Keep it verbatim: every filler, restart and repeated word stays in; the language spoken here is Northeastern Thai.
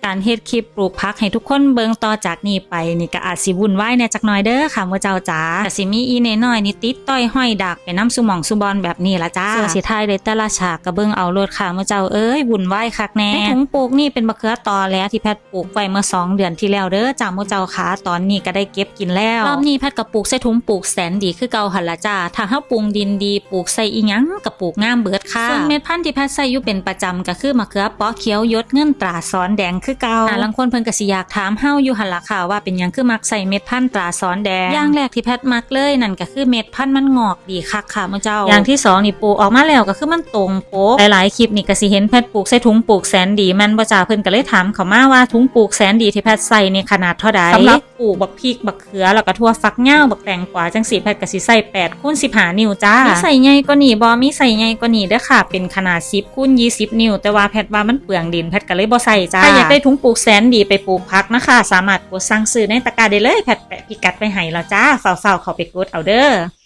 การเฮ็ดคลิปปลูกผักให้ทุกคนเบิ่งต่อจากนี้ไปนี่ก็อาจสิวุ่นวายแหน่จักหน่อยเด้อค่ะหมู่เจ้าจ๋า ก็สิมีอีน้อยๆนี่ติดต่อยห้อยดากไปนำซุหม่องซุบ่อนแบบนี้ล่ะจ้า ส่วนสิถ่ายได้แต่ละฉากก็เบิ่งเอาโลดค่ะหมู่เจ้าเอ้ย วุ่นวายคักแน่ ในถุงปลูกนี่เป็นบักเขือตอแหลที่แพทปลูกไว้เมื่อสองเดือนที่แล้วเด้อจ้าหมู่เจ้าขา ตอนนี้ก็ได้เก็บกินแล้ว รอบนี้แพทก็ปลูกใส่ถุงปลูกแสนดีคือเก่าหั่นล่ะจ้า ถ้าเฮาปรุงดินดี ปลูกใส่อีหยังก็ปลูกงามเบิดค่ะ ส่วนเม็ดพันธุ์ที่แพทใส่อยู่เป็นประจำก็คือมะเขือเปาะเขียวหยดเงินตราสอนแดงคือเก่า อ่า ลางคนเพิ่นก็สิอยากถามเฮาอยู่หั่นล่ะค่ะ ว่าเป็นหยังคือมักใส่เม็ดพันธุ์ตราสอนแดง อย่างแรกที่แพทมักเลยนั่นก็คือเม็ดพันธุ์มันงอกดีคักค่ะหมู่เจ้า อย่างที่สองนี่ปลูกออกมาแล้วก็คือมันตรงปก หลายๆคลิปนี่ก็สิเห็นแพทปลูกใส่ถุงปลูกแสนดี แม่นบ่จ้า เพิ่นก็เลยถามเข้ามาว่าถุงปลูกแสนดีที่แพทใส่นี่ขนาดเท่าใด สำหรับปลูกบักพริกบักเขือแล้วก็ถั่วฝักยาวบักแตงกวาจังซี่ แพทก็สิใส่แปดคูณสิบห้า นิ้วจ้า มีไซส์ใหญ่กว่านี้บ่ มีไซส์ใหญ่กว่านี้เด้อค่ะ เป็นขนาดสิบคูณยี่สิบ นิ้ว แต่ว่าแพทว่ามันเปลืองดิน แพทก็เลยบ่ใส่จ้า ถ้าอยากได้ถุงปลูกแสนดีไปปลูกผักนะคะ สามารถกดสั่งซื้อในตะกร้าได้เลย แพทแปะพิกัดไว้ให้แล้วจ้า ฟ้าวๆเข้าไปกดเอาเด้อ